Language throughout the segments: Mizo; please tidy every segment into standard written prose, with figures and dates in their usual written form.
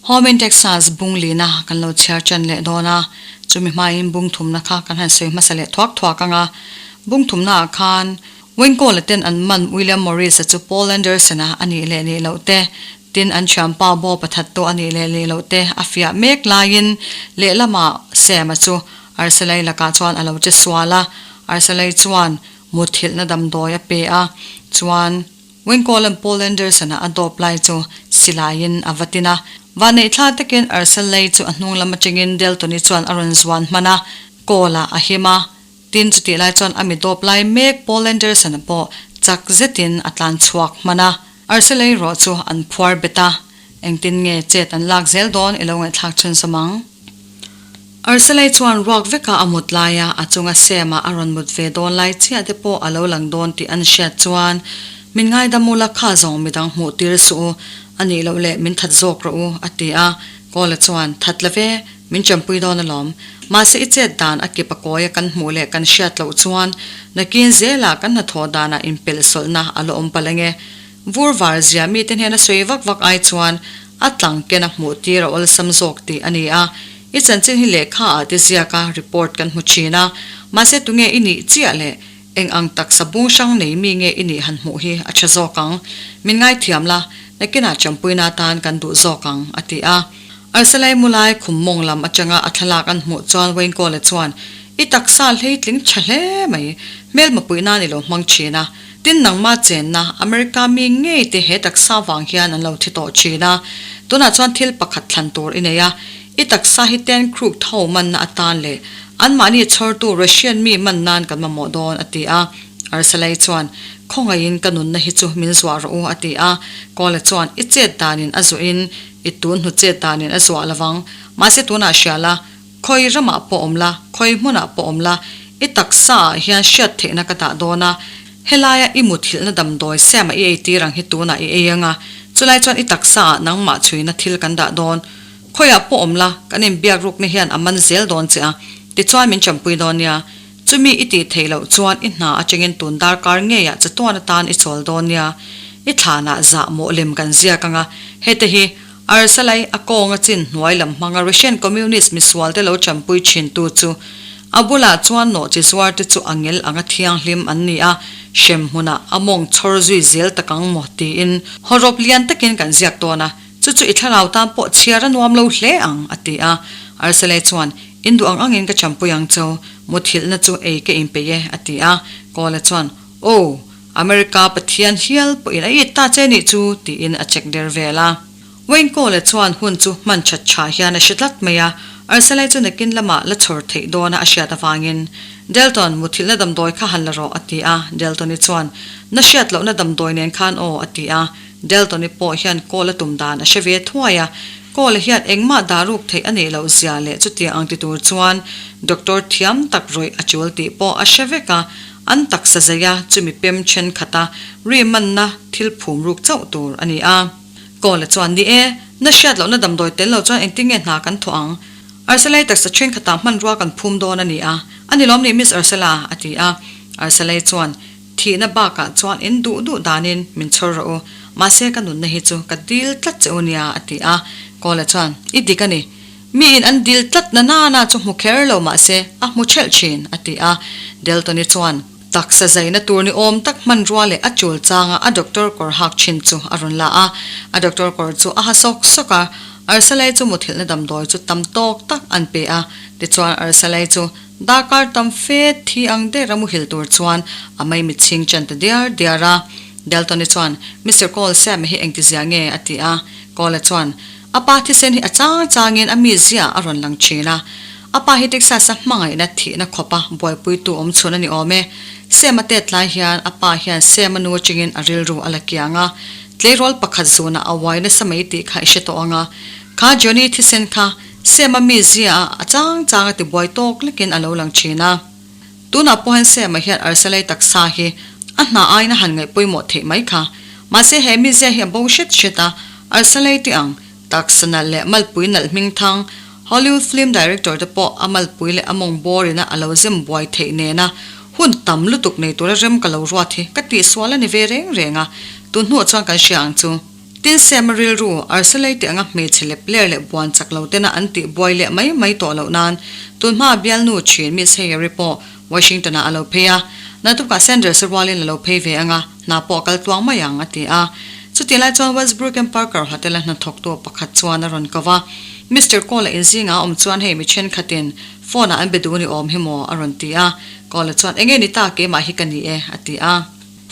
Home in Texas bung lina kan lo chhiar ṭan leh dawn a, chumi hmain bung thumna kha kan han sawi hmasa leh thuak thuak ang a. Bung thumnaah khan Wayne Cole-a ten an man William Morris-a chu Paul Anderson-a a nih leh nih loh te, tin an thianpa Bob-a thattu a nih leh nih loh te a fiah mek laiin lehlamah Sam-a chu Arsalai lakah chuan a lo che sual a, Arsalai chuan muthilhna damdawi a pe a, chuan Wayne Cole-a'n Paul Anderson-a a dawp lai chu silaiin a va tin a. Vanneih thla takin Arsalai chu a hnung lam atangin Delton-i chuan a rawn zuan hman a, Cole-a a him a. Tin, chutih lai chuan a mi dawp lai mek Paul Anderson-a pawh chak zetin a tlan chhuak hman a. Arsalai rawh chu an phuar bet a, engtin nge chet an lak zel dawn i lo ngaihthlak chhun sawm ang. Arsalai chuan ruak veka a mut laia a chunga Sam-a a rawn mut ve dawn lai chiah te pawh a lo lang dawn tih an hriat chuan, Min ngaidam ula kha zawng midang hmuh tir suh u, a nih loh leh min that zawk rawh u, a ti a. Kawla chuan, That la ve, min champui dawn alawm. Mahse i chet dan a kip a kawi a kan hmuh leh kan hriat loh chuan nakin zelah kan hnathawh danah inpelh sawlhna a la awm palh ange. Vur var zia mite hnena sawi vak vak ai chuan a tlang ken a hmuh tir a awlsam zawk tih a ni a. I chanchin hi lehkha ah te ziak a report kan hmu thin a, mahse tunge i nih chiah leh eng ang taksa bung hrang nei mi nge i nih han hmuh hi a tha zawk ang. Min ngaithiam la, nakinah champuina atan kan duh zawk ang, a ti a. Arsalai mulai khum mawng lam atanga a thlalak an hmuh chuan Wayne Cole chuan, I taksa hleitling tha hle mai, hmelma puih nan i lo hmang thin a. Tin nangma chenna America mi ngei te he taksa vang hian an lo thi tawh thin a. Tunah chuan thil pakhat thlan tur i nei a, i taksa hi ten kruk tho manna atan leh anmahni chhawrtu Russian mi man nan kan mamawh dawn, a ti a. Arsalai chuan, Khawngaihin ka nunna hi chu min zuah rawh u, a ti a. Kawla chuan, I chet danin a zuahin i tun hnu chet danin a zuah lovang. Mahse tunah hria la, Khawi ramah pawh awm la, khawi hmunah pawh awm la, i taksa ah hian hriat theihna ka dah dawn a, helaia i muthilhna damdawi siama i eitir ang hi tunah i ei ang a, chulai chuan i taksa ah nangmah chhuina thil kan dah dawn. Khawiah pawh awm la, kan inbiak rukna hian a man zel dawn che a, tichuan min champui dawn nia. Chumi i tih theih loh chuan i hna atangin tun darkar ngeiah chatuan atan i chawl dawn nia. I thlanah zah mawh lem kan ziak ang a, hete hi Arsalai a kawnga chin hnuai lam hmanga Russian Communist misualte lo champui thintu chu a bulah chuan nawhchi zuarte chu a ngel anga thianghlim an ni a, hrem hmunah a mawng chhawr zui zel tak ang maw tiin hawrawp lian takin kan ziak dawn a, chu chu i thlarau tan pawh chhiar a nuam lo hle ang, a ti a. Arsalai chuan, In duh ang angin ka champui ang cho, muthilhna chu ei ka inpeih e, a ti a. Kawla chuan, Aw! America Pathian hial pawhin a it ta che nih chu, tiin a check der vel a. Wayne Cole chuan hun chu hman that tha hian a hre tlat mai a, Arsalai chu nakin lamah la chhawr theih dawna a hriat avangin, Delton, muthilhna damdawi kha han la rawh, a ti a. Delton-i chuan, Na hriat lohna damdawi nen khan aw, a ti a. Delton-i pawh hian Cole-a tum dan a hre ve thuai a, Cole hian engmah dah ruk theih a neih loh zia leh chutiang ang ti tur chuan doctor thiam tak rawih a tul tih pawh a hre vek a. An taksa zeia chumi pem thenkhat a ri manna thil phum ruk chauh tur a ni a. Kawla chuan, Ni e, na hriat lohna damdawi tel lo chuan engtin nge hna kan thawh ang? Arsalei taksa thenkhatah hmanrua kan phum dawn a ni a, a ni lawm ni Miss Ursula? a ti a. Arsalei chuan, Thihna bakah chuan in duh duh danin min chhawr rawh u, mahse ka nunna hi chu ka dil tlat che u nia, a ti a. Kawla chuan, I dik a ni. Miin an dil tlat na nana chu hmu kher lo mahse a hmu ṭhelh ṭhin, a ti a. Deltoni chuan taksa zaina tur ni awm tak hmanrua leh a chul changa a doctor kawr hak ṭhin chu a rawn la a. A doctor kawr chu a ha sawk sawk a, Arsalai chu muthilhna damdawi chu tam tawk tak an pe a. Tichuan Arsalai chu darkar tam fe thi ang dera muhil tur chuan a maimichhing ṭan ta diar diar a. Deltoni chuan, Mister Cole, Sam-a hi engtizia nge? a ti a. Cole-a chuan, A pa thisen hi a chang changin a mizia a rawn lang thin a. A pa hi Texas-a hmangaihna thihna khawpa buaipuitu awm chhun a ni awm e. Sam-a tet lai hian a pa hian Sam-a nu atangin a rilru a la kiang a. Tleirawl pakhat zunah a uai nasa mai tih kha i hre tawh ang a. Kha Johnny thisen kha Sam-a mizia ah a chang chang a tibuai tawk lekin a lo lang thin a. Tunah pawh hian Sam-a hian Arsalai taksa hi a hna aiin a han ngaih pawimawh theih mai kha. Mahse he mizia hi a bo hret hret a, Arsalai te ang, taksa nalh leh malpui nalh hming thang, Hollywood film director te pawh a malpui leh a mawng bawrin a a lo zem buai theih nena hun tam lutuk nei tura rem ka lo ruat hi ka tihsual a ni ve reng reng a, tun hnuah chuan kan hria ang chu. Tin Sam-a rilru Arsalei tih anga hmeichhe lep ler leh buan chak lo tena an tih buai leh mai mai tawh loh nan tunhma bialnu thin Miss Heyer-i pawh Washington-ah a lo phei a. Naktukah Sanders-a rualin a lo phei ve anga hna pawh a kal tluang mai ang a ti a. Chutih lai chuan Westbrook and Parker Hotel-a hnathawktu pakhat chuan a rawn ko va. Mister Cole-a inzingah a awm chuan hei mi thenkhatin phone-ah an be duh ni awm hi maw a rawn ti a. Cole-a chuan enge ni ta keimah hi ka ni e a ti a.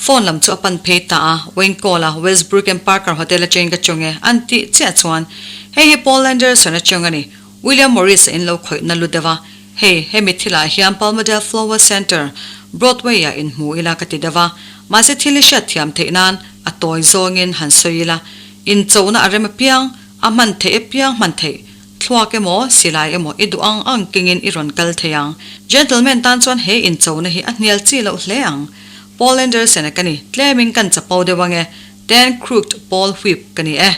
Phone lam chu a pan phei ta a, Wayne Cole-a Westbrook and Parker Hotel atangin ka chawng e, an tih chiah chuan, Hei hi Paul Anderson a chawng a ni, William Morris-a in lo khawih na lu deuh a, hei, hemi thilah hian Palmdale Flower Centre, Broadway-ah inhmu ila ka ti deuh a, mahse thil hi hriat thiam theih nan a tawi zawngin han sawi ila, inchona a rem apiang, a hman theih apiang hman theih. Thluak emaw, silai emaw i duh ang ang kengin i rawn kal thei ang. Gentleman tan chuan he inchona hi a hnial chi loh hle ang. Paul Anderson-a ka ni, tlemin kan chapo deuh ange, Ten Crooked Paul Whip ka ni e.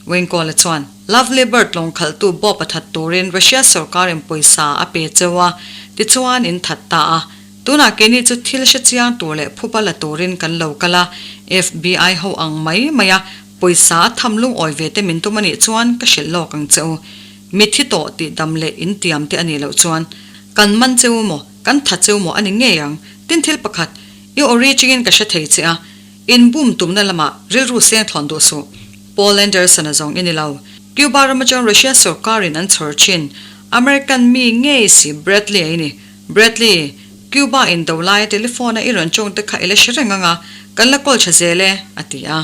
Wayne Cole-a chuan, Lovely Bird lawng khalhtu Bob a that turin Russia sawrkarin pawisa a pe cheu a, tichuan in that ta a. Tunah keini chu thil hre chiang tur leh phuba la turin kan lo kal a, FBI ho ang mai mai a, Pawisa a tham lungawi ve te min tum a nih chuan ka hrilh lawk ang che u. Mithi tawh tih dam leh in tiam te a nih loh chuan kan man che u maw, kan tha che u maw a ni ngei ang. Tin thil pakhat, i aw ri chingin ka hre thei che a, in bum tumna lamah rilru seng thlawn duh suh. Paul Anderson-a zawng i ni lo. Cuba ram atang Russia sawrkarin an chhawr thin. American mi ngei si Bradley-a i ni. Bradley, Cuba in do laia telephone-a i rawn chawng te kha i la hre reng ang a, kan la kawl tha zel e, a ti a.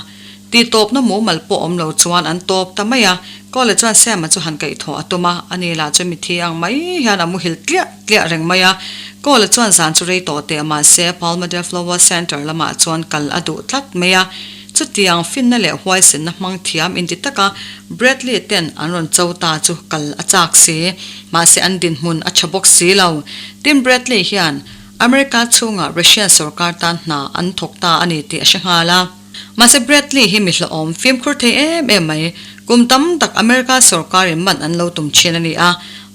Tih tawpna mumal pawh awm lo chuan an tawp ta mai a. Kawla chuan Sam-a chu han kaihthawh a tum a, ani lah chu mithi ang mai hian a muhil tliah tliah reng mai a. Kawla chuan zan chu rei tawh teh mahse Palmadale Flower Centre lamah chuan kal a duh tlat mai a. Chutiang finna leh huaisenna hmang thiam inti taka Bradley ten an rawn cho ta chu kal a chak si. Mahse an dinhmun a tha bawk si lo. Tin Bradley hian America chhungah Russian sorkar tan hna an thawk ta a ni tih a hre nghal a. Mahse Bradley hi mi hlauhawm fimkhur thei em em mai. Kum tam tak America sorkarin man an lo tum thin a ni a,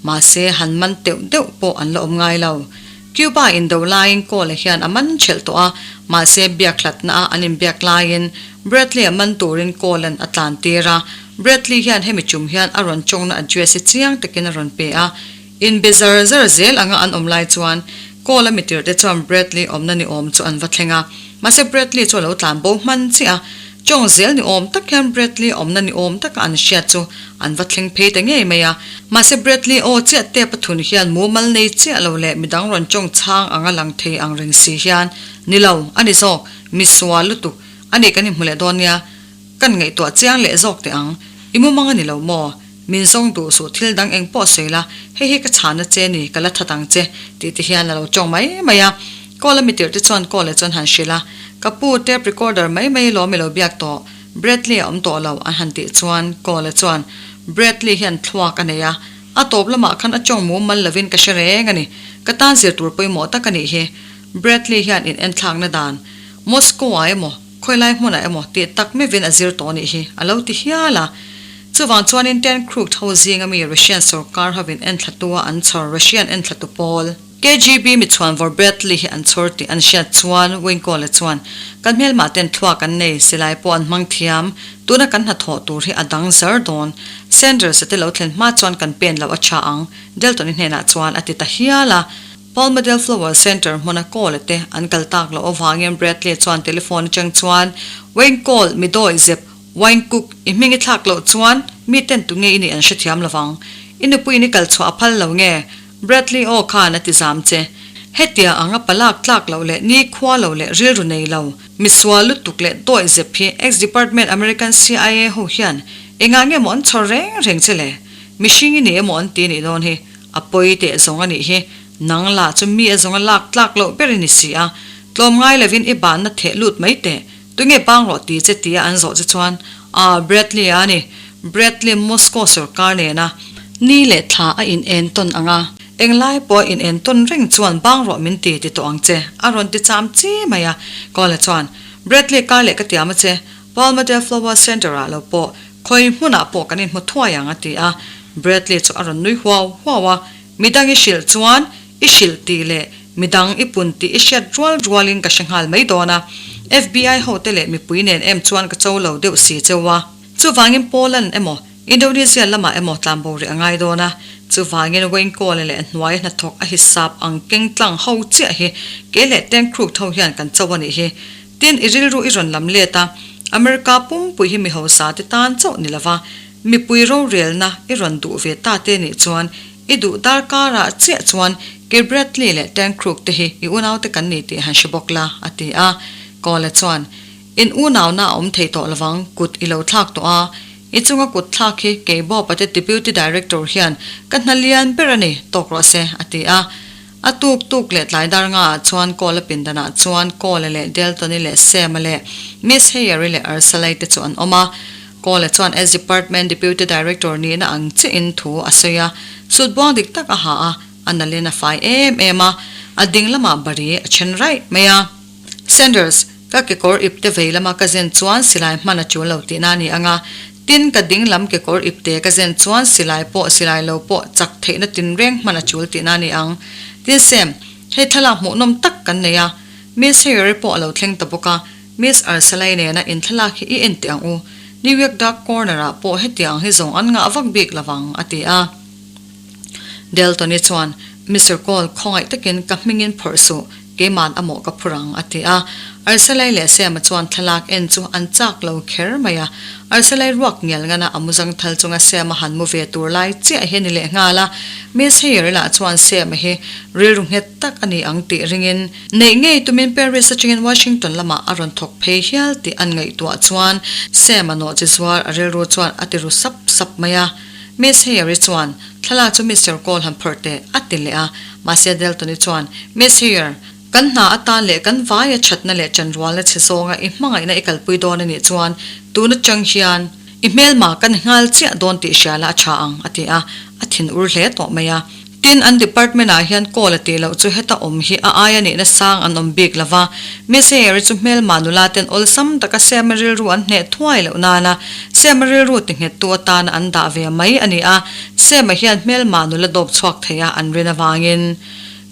mahse han man teuh deuh pawh an la awm ngai lo. Cuba indo laiin Cole hian a man thelh tawh a, mahse biak hlatna a an inbiak laiin Bradley a man turin Cole-a'n a tlan tir a. Bradley hian hemi tum hian a rawn tawngna address hi chiang takin a rawn pe a. Inbe zar zar zel anga an awm lai chuan Cole-a mitirhte chuan Bradley awmna ni awm chu an va thleng a. Mahse Bradley chu a lo tlan bo hman chiah a. Tawng zel ni awm tak hian Bradley awmna ni awm taka an hriat chu an va thleng phei ta ngei mai a. Mahse Bradley aw chiah te pathun hian mumal nei chiah lo leh midang rawn tawng chhang anga lang thei ang reng si hian, Ni lo, a ni zawk, mi sual lutuk, a ni kan inhmu leh dawn nia, kan ngaihtuah chiang leh zawk teh ang, i mumang a ni lo maw? Min zawng duh suh thil dang eng pawh sawi la, hei hi ka chhahna che ni, ka la that ang che, tih te hian a lo tawng mai mai a. Call a mitirh te chuan call leh chuan han hrilh a, Ka pu, tape recorder mai mai lawm i lo biak tawh, Bradley a awm tawh lo, an han tih chuan call a chuan, Bradley hian thluak a nei a, a tawp lamah khan a tawng mumal lovin ka hre reng a ni, ka tan zir tur pawimawh tak a nih hi. Bradley hian in enthlakna dan, Moscow-ah emaw, Khawilai hmunah emaw tih tak meuhin a zir tawh nih hi a lo ti hial a. Chuvang chuanin Ten Crooked ho zinga mi Russian sawrkar hovin enthlatua an chhawr Russian enthlatu pawl, KGB mi chhuanvawr Bradley hi an chhawr tih an hriat chuan Winkle-a chuan, Kan hmelmah ten thluak an nei, silai pawh an hmang thiam, tuna kan hnathawh tur hi a dang zar dawn. Sanders-a te lo thlen hma chuan kan pen loh a tha ang, Delton-i hnenah chuan a ti ta hial a. Palmdale Flower Centre hmuna Cole te an kal tak loh avangin Bradley chuan telephone atang chuan, Wayne Cole, mi dawi zep, Wayne Cook, i hming i thlak loh chuan mi ten tunge i nih an hrethiam lovang. I nupuiin i kal chhuah a phal lo nge? Bradley aw khan a ti zam che. Hetia anga palak tlak loh leh ni khua lo leh rilru nei lo, misual lutuk leh dawi zep hi ex-department American CIA ho hian engah nge maw an chhawr reng reng che le? Mihring i ni emaw an ti nih dawn hi. A pawi teh zawng a nih hi, nang lah chu mi a zawnga lak tlak loh ber i ni si a, tlawm ngai lovin i banna theh lut mai teh, tunge bang rawh ti che tia an zawh che chuan, Ah, Bradley a ni, Bradley Moscow sawrkar nena ni leh thla a in en tawn ang a, englai pawh a in en tawn reng chuan bang rawh min ti ti tawh ang che, a rawn ti cham chi mai a, Kawla chuan, Bradley kar leh ka tiam a che, Palmadale Flower Centre ah lo pawh Khawi hmunah pawh kan inhmu thuai ang a ti a, Bradley chu a rawn nui huau huau a, Midang i hrilh chuan i hrilh tih leh midang i pun tih i hriat rual rualin ka hre nghal mai dawn a, FBI hote leh mipui nen em chuan ka cho lo deuh si cheu a. Chuvangin Poland emaw Indonesia lamah emaw tlanbo rih a ngai dawn a, chuvangin Wayne Cole leh hnuai hnathawk a hisap ang keng tlang ho chiah hi kei leh Tank Crook tho hian kan cho a nih hi. Tin, i rilru i rawn lam let a, America pumpui hi mi hausa te tan chauh ni lova mipui rorelna i rawn duh ve ta te nih chuan i duh darkarah chiah chuan kei Bradley leh Tank Crook te hi i unaute kan ni tih han hre bawk la, a ti a. Cole chuan, In unauna a awm thei tawh lovang, kut i lo thlak tawh a. I chunga kut thlak hi kei Bob-a te Deputy Director hian ka hna lian ber a ni, tawk rawh se, a ti a. A tuk tuk leh tlai dar ngaah chuan Cole-a pindanah chuan Cole-a leh Delton-i leh Sam-a leh Miss Heyer-i leh Ursula-i te chu an awm a. Cole-a chuan S Department Deputy Director nihna ang chiahin thu a sawi a. Sut buang dik tak a ha a, a nalhin a fai em em a, a ding lamah bari a then raih mai a. Sanders, Ka kekawr ipte vei lama ka zen chuan silai hman a tul lo tihna a ni ang a, tin ka ding lam kekawr ipte ka zen chuan silai pawh silai lo pawh chak theihna tinreng hman a tul tihna a ni ang. Tin Sam, hei thlalak hmuhnawm tak kan nei a, Miss Harry pawh a lo thleng ta bawk a, Miss Arsalai nena inthlalak hi i en teh ang u, New York Dark Corner ah pawh hetiang hi zawng an ngah vak bik lovang, a ti a. Deltoni chuan, Mister Cole, khawngaih takin ka hmingin phawrh suh, Keima'n a mawh ka phur ang, a ti a. Arsalai leh Sema chuan thlalak en chu an chak lo kher mai a. Arsalai ruak ngial ngana a muzang thal chunga Sema han mu ve tur lai chiah hi a ni leh nghal a. Miss Heyer lah chuan Sema hi rilru nghet tak a ni ang tih ringin, neih ngei tumin Paris atangin Washington lamah a rawn thawk phei hial tih an ngaihtuah chuan Sema nawh chi zuar a rilru chuan a ti ru sap sap mai a. Miss Heyer-i chuan, Thlalak chu Mister Cole han phawrh teh, a ti leh a. Mahse Delton-i chuan, Miss Heyer, kan hna atan leh kan vaia thatna leh chanrualna chhe zawnga i hmangaihna i kalpui dawn a nih chuan tun atang hian i hmelma kan nghal chiah dawn tih hria la a tha ang, a ti a. A thin ur hle tawh mai a. Tin, an department-ah hian call a tih loh chu heta awm hi a aia nihna sang an awm bik lo va. Miss Heyer-i chu hmelma nula ten awlsam taka Sam-a rilru an hneh thuai loh nana Sam-a rilru ti nghettu atana an dah ve mai a ni a. Sam-a hian hmelma nula dawp chhuak thei a an rin avangin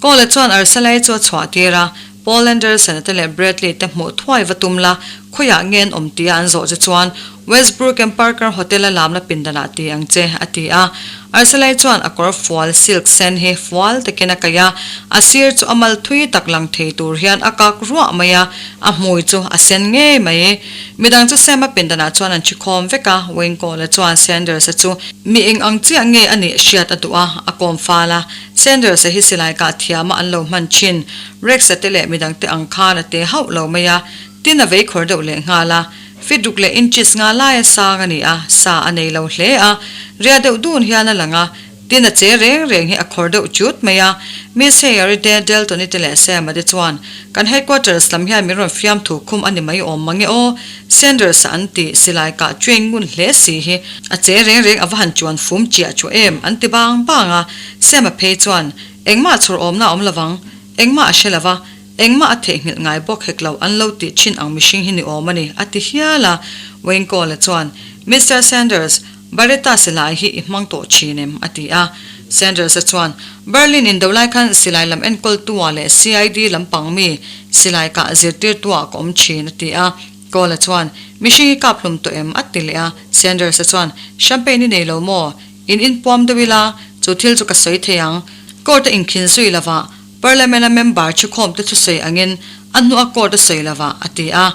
Cole-a chuan Arsalai chu a chhuah tir a, Paul Anderson-a te leh Bradley te hmuh thuai va tum la, khawiah nge an awm tia an zawh che chuan Westbrook and Parker Hotel-a lamna pindanah ti ang che, a ti a. Arsalai chuan a kawr fual silk sen hi fual takin a kaih a, a sir chu a mal thui tak lang thei tur hian a kak ruah mai a, a hmui chu a sen ngei mai. Midang chu Sam-a pindanah chuan an thikhawm vek a, Wayne Cole-a chuan Sanders-a chu mi eng ang chiah nge a nih hriat a duh a, a kawm fal a. Sanders-a hi silai kah thiama an lo hman thin, Rex-a te leh midangte ang khan a te hauh lo mai a, tin a vei khawr deuh leh nghal a. Feet ruk leh inches nga laia sang a ni a, sa a nei lo hle a, ria deuh dun hian a lang a, tin a che reng reng hi a khawr deuh chut mai a. Miss Heyer-i te, Delton-i te leh Sam-a te chuan, Kan headquarters lam hian min rawn fiam thu khum a ni mai awm mange aw, Sanders-a an ti, silai kah train ngun hle si hi a che reng reng a va han chuan fum chiah chu em, an ti bang bang a. Sam-a phei chuan, Engmah chhawr awmna a awm lovang, engmah a hre lova, Engmah a theihnghilh ngai bawk hek lo, an lo tih thin ang mihring hi ni awm a ni, a ti hial a. Wayne Cole-a chuan, Mister Sanders, Barretta silai hi i hmang tawh thin em? a ti a. Sanders-a chuan, Berlin indo lai khan silai lam enkawltu-ah leh CID lampang mi silai kah zirtirtu-ah ka awm thin, a ti a. Cole-a chuan, Mihring hi kap hlum tawh em? a ti leh a. Sanders-a chuan, Champagne i nei lo maw? In inpuam deuh ila, chu thil chu ka sawi thei ang. Court-a inkhin zui lovah Parliament-a member thukhawmte thusawi angin a hnuah court a sawi lovah a ti a.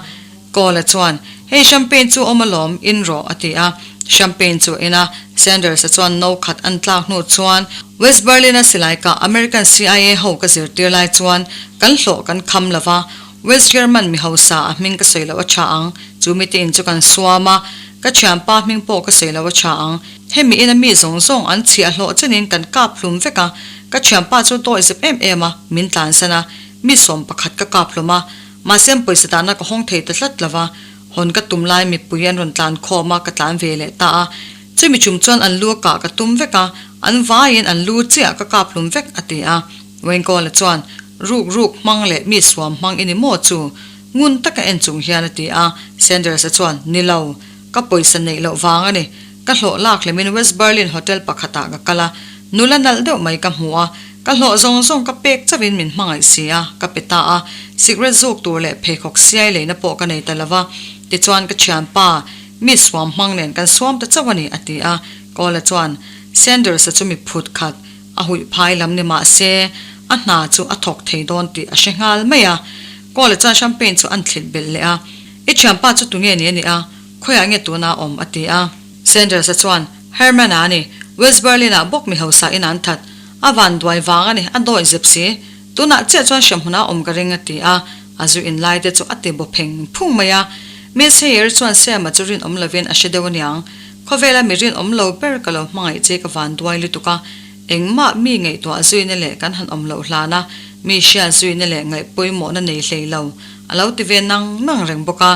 Cole-a chuan, Hei champagne chu awm alawm, in rawh, a ti a. Champagne chu a in a, Sanders-a chuan no khat an tlak hnu chuan, West Berlin-a silai kah American CIA ho ka zirtir lai chuan kan hlawh kan kham lo va, West German mi hausa a hming ka sawi loh a tha ang, chu mite in chu kan suam a, ka thianpa hming pawh ka sawi loh a tha ang. Hemi ina mi zawng zawng an chhiah hlawh chenin kan kap hlum vek a, ka thianpa chu tawi zep em em a, min tlansan a, mi 11 ka kap hlum a, mahse an pawisa dahna ka hawng thei ta tlat lo va, hawn ka tum lai mipui an rawn tlan khawm a, ka tlan ve leh ta a, chumi chum chuan an lu a kah ka tum vek a, an vaiin an lu chiah ka kap hlum vek a ti a, Wayne Cole-a chuan ruk ruk hmang leh mi suam hmang i ni maw chu? Ngun taka en chung hian a ti a, Sanders-a chuan ni lo, ka pawisa neih loh vang a ni. Ka hlawh lak hlemin West Berlin Hotel pakhatah ka kal a, nula nalh deuh mai ka hmu a, ka hlawh zawng zawng ka pek chauhin min hmangaih si a, ka pe ta a, cigarette zuk tur leh pheikhawk siai leina pawh ka nei ta lo va. Tichuan ka thianpa, Mi suam hmang nen kan suam ta chauh a ni, a ti a. Kawla chuan Sanders-a chu mi phut khat a huih phai lam ni mah se a hna chu a thawk thei dawn tih a hre nghal mai a. Kawla chuan champagne chu an thlit belh leh a. I thianpa chu tunge ni a nih a? Khawiah nge tuna a awm? a ti a. Sanders-a chuan, Herman-a a ni. West Berlin-ah bawk mi hausa in an that. A van duai vang a ni, a dawi zep si. Tunah chiah chuan hremhmunah a awm ka ring, a ti a. A zu in lai te chu a ti baw pheng phung mai a. Miss Heyer chuan Sam-a chu rinawm lovin a hre deuh aniang. Khawvela mi rinawm lo ber ka lo hmangaih che ka van duai lutuk a. Engmah mi ngaihtuah zuina leh kan han awm loh hlan a, mi hriat zuina leh ngaih pawimawhna nei hlei lo, a lo ti ve nang nang reng bawk a.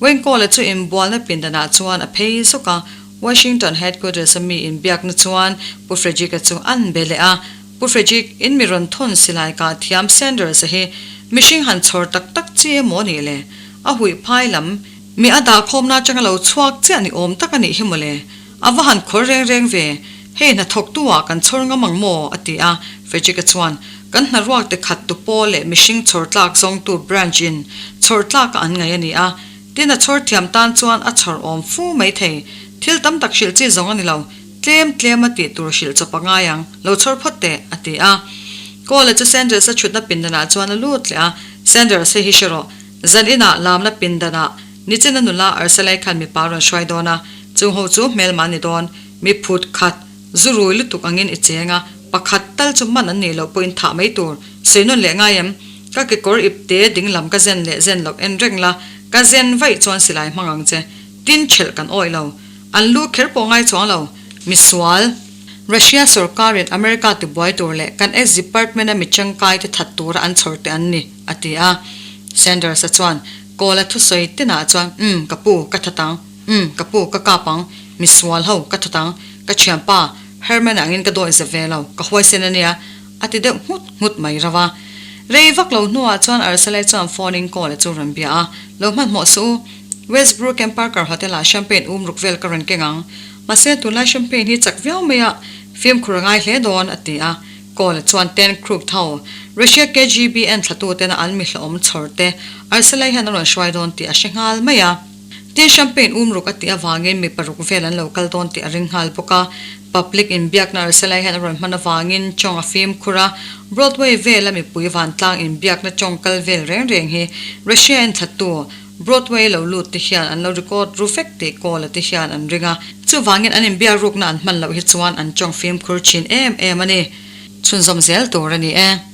Wengkawla chu inbualna pindanah chuan a phei zawk a, Washington headquarters-a mi inbiakna chuan Pu Frederick-a chu an be leh a. Pu Frederick, in mi rawn thawn silai kah thiam Sanders-a hi mihring han chhawr tak tak chi emaw nih le? A huih phai lam mi a dahkhawmna atanga lo chhuak chiah ni awm tak a nih hi mawle. A va han khawr reng reng ve, hei hnathawktu ah kan chhawr ngam ang maw? a ti a, Frederick-a chuan, Kan hnaruak te khat tu pawl leh mihring chhawr tlak zawngtu branch in chhawr tlak a an ngaih a ni a, tin a chhawr thiam tan chuan a chhawr awm fu mai thei, thil tam tak hrilh chi zawng a ni lo, tlem tlem a tih tur hrilh chawp a ngai ang, lo chhawr phawt teh, a ti a. Cole-a chu Sanders-a chhutna pindanah chuan a lut leh a, Sanders, hei hi hre rawh, zan inah lamna pindanah Nichina nula Arsalai khan mipa rawn hruai dawn a, chung ho chu hmelma ni dawn, mi phut khat, zu rui lutuk angin i cheng a, pakhat tal chu man an nih loh pawhin thah mai tur, sawi nawn leh ngai em? Ka kekawr ip te ding lam ka zen leh zen loh en reng la, ka zen vaih chuan silai hmang ang che. Tin thelh kan awih lo. An lu kher pawh ngai chuang lo. Misual. Russia sorkarin America tibuai tur leh kan ex department-a mi tangkai te that tura an chhawr te an ni, a ti a. Sanders-a chuan, Kawla thusawi tinah chuan, Umm, ka pu, ka that ang. Umm, ka pu, ka kap ang. Misual ho, ka that ang. Ka thianpa, Herman angin ka dawi za ve lo, ka huaisen a nia, a ti deuh nghut nghut mai rauh a. Rei vak lo hnuah chuan Arsalai chuan phone in Kawla chu rawn bia a, Lo hmanhmawh suh u. Westbrook and Parker Hotel ah champagne um ruk vel ka rawn keng ang. Mahse, tunlai champagne hi chak viau mai a, fimkhur a ngai hle dawn, a ti a. Kawl chuan Ten Crook tho, Russia KGB en thlatu tena an mi hlawm chhawr te Arsalai hian a rawn hruai dawn tih a hre nghal mai a. Tin champagne um ruk a tih avangin mi paruk vel an lo kal dawn tih a ring nghal bawk a. Public inbiakna Arsalai hian a rawn hman avangin tawng a fimkhur a, Broadway vela mipui vantlang inbiakna tawng kal vel reng reng hi Russia en thlatu Broadway lo lut te hian an lo record ru vek tih Kawla te hian an ring a. Chuvangin an inbiak rukna an hman loh hi chuan an tawng fimkhur thin em em a ni. Chhunzawm zel tur a ni e.